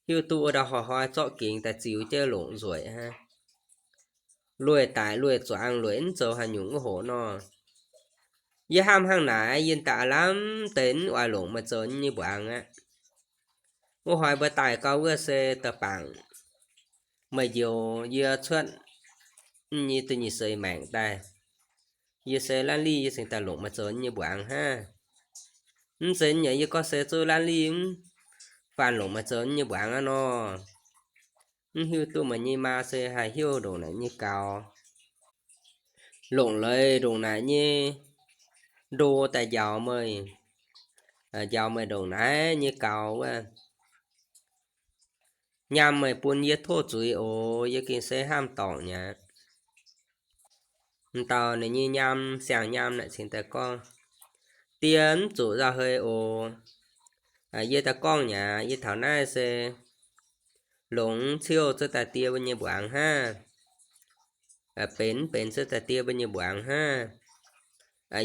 hiuv duqv wuov ndau hnoi-hnoi zorqv gingx daaih ziux jienv longc nzueic hnangv. Lueic daic lueic zuangx lueic mv zoux haaix nyungc wuov hoc nor. Yie hnamv hnangv naaic, yie daaih aav lamh deix mv oix longc meih zoux yie nyei mbuangz aqv. Wuov hnoi mbuo daaih gau wuov se da'bangc meih njoux yie cuotv nyei da'nyeic seix maengc daaih. Yie se laanh lih yie cingx daaih longc meih zoux yie nyei mbuangz hnangv. Mv zeiz nyei, yie gorngv se zuqc laanh lih mv faanh longc meih zoux yie nyei mbuangz aqv nor. Mv hiuv duqv meih nyei maa se haih hnyouv ndongc naaic nyei gaux, longc leiz ndongc naaic nyei ndo daaih njaaux meih, njaaux meih ndongc naaic nyei gaux wuov. Nyaam meih bun yie tov zuiz oc, yie gengh se hnamv dorngc mi'aqv. M'dauh ninh nyei nyaam, siang-nyaam naaic cingx daaih gorngv, Die mv zuqc nzauh heix oc. Yie daaih gorngv mi'aqv, yie taux naaiv se longx ciouv cuotv daaih die mbuo nyei mbuangz hnangv. Benx mv benx cuotv daaih die mbuo nyei mbuangz hnangv.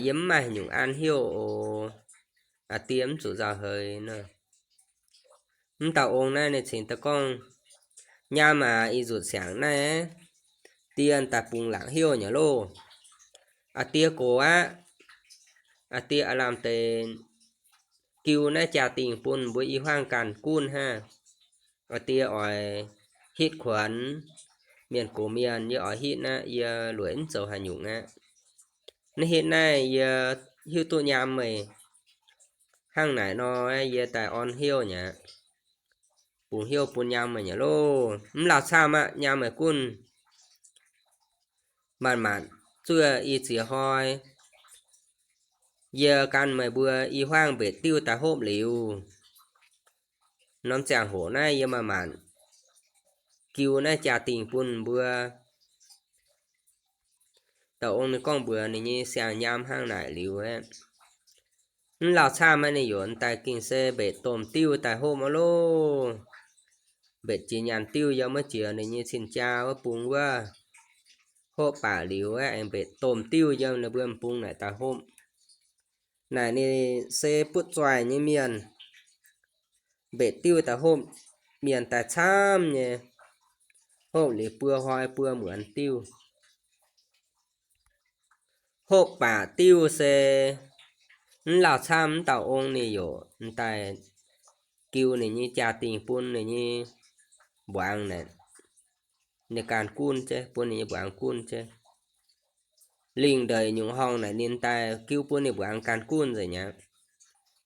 Yie mv maaih haaix nyungc an hnyouv oc. Die mv zuqc nzauh heix nor. M'dauh ong naaiv ninh cingx daaih gorngv, Nyaam aac, ih nzunc siangx naaiv die daaih bungx laangc hnyouv nyei loh. Aa die gox aqv. Aa die aav lamh deix jiu naaiv jaa-dingh bun mbuo i hmuangv ganh gunv hnangv. Aa die oix hitv kuonx mienh gox mienh, yie oix hitv naaiv, yie lueic mv zoux haaix nyungc aqv. Naaiv hitv naaiv yie hiuv duqv nyaam meih hnangv naaic nor, yie daaih orn hnyouv mi'aqv. Bungx hnyouv bun nyaam meih nyei loh. Mv lauh camv aqv, nyaam meih gunv manc-manc zuov i ziex hnoi. Yie gan meih mbuo i hmuangv mbetc diuv daaih hopv liuz, norm ziangh hoc naaiv yie manc-manc jiu naaiv jaa-dingh bun mbuo. Dauh ong ninh gorngv mbuox ninh nyei siang-nyaam hnangv naaic liuz aeqv, mv lauh camv aqv, ninh yaac daaih gengh se mbetc domh diuv daaih hopv aqv loh. Mbetc jiex nyaanh diuv yiem wuov jiex ninh nyei cin-jaa wuov bung wuov. Hopv baac liuz aeqv, aengx mbetc domh diuv yiem ninh mbuo m'bung naaic daaih hopv. Naaic ninh se butv-zoih nyei mienh. Mbetc diuv daaih hopv mienh daaih camv nyei. Hopv liuz buo hnoi buo muonz diuv. Hopv baac diuv se mv lauh camv, m'dauh ong ninh yaac m'daaih jiu ninh nyei jaa-dingh bun ninh nyei mbuangz naaic, ninh ganh gunv jienv, bun ninh nyei mbuangz gunv jienv. lingh ndeic nyungc horngh naaic ninh daaih giuv bun ninh mbuo aengx gan gunv nzengc aqv.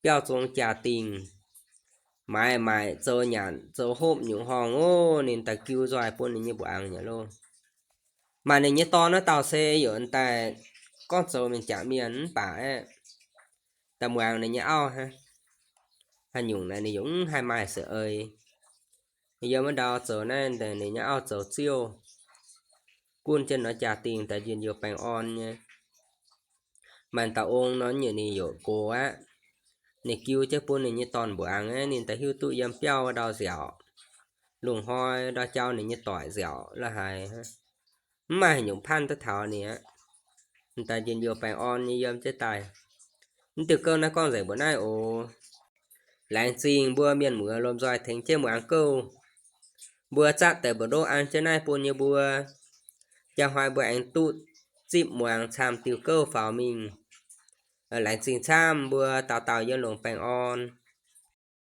Biauv zong jaa-dingh, maaiz maaic zoux nyanc zoux hopv nyungc horngh ov, ninh daaih giuv nzoih bun ninh nyei mbuangz nyei loh. Maaih ninh nyei dorn naaiv dauh se yaac daaih gorngv zoux mienh jangc mienh mv baac aeqv, daaih muangx ninh nyei auv hnangv. Haaix nyungc naaic ninh yaac mv haih maaih se ei. Yiem wuov ndau zoux naaiv ninh nyei auv zoux ziouv, gunv jienv nor jaa-dingh daaih njien-youh baengh orn nyei. Maaih dauh ong nor nyei ninh yaac gox aqv. Ninh giuv jienv bun ninh nyei dorn mbuangz aqv, ninh daaih hiuv duqv yiem biauv wuov ndau nziaauc, lungh hnoi ndau jauv ninh nyei doic nziaauc la'haic, mv maaih haaix nyungc paanv duqv taux ninh aqv. Ninh daaih njien-youh baengh orn nyei yiem jienv daaih. Mv diuh gouv naaiv gorngv nzengc mbuox naaiv oc. Laengz zingh mbuo mienh muoz lomh nzoih tengx jienv muangx gouv. Mbuo zatv deix mbu'ndongv an jienv naaiv bun nyei mbuo, jaa hnoi mbuo aengx duqv zipv muangx camv diuh gouv faaux mingh. Laengz zingh camv, mbuo dauh dauh yiem longx baengh orn.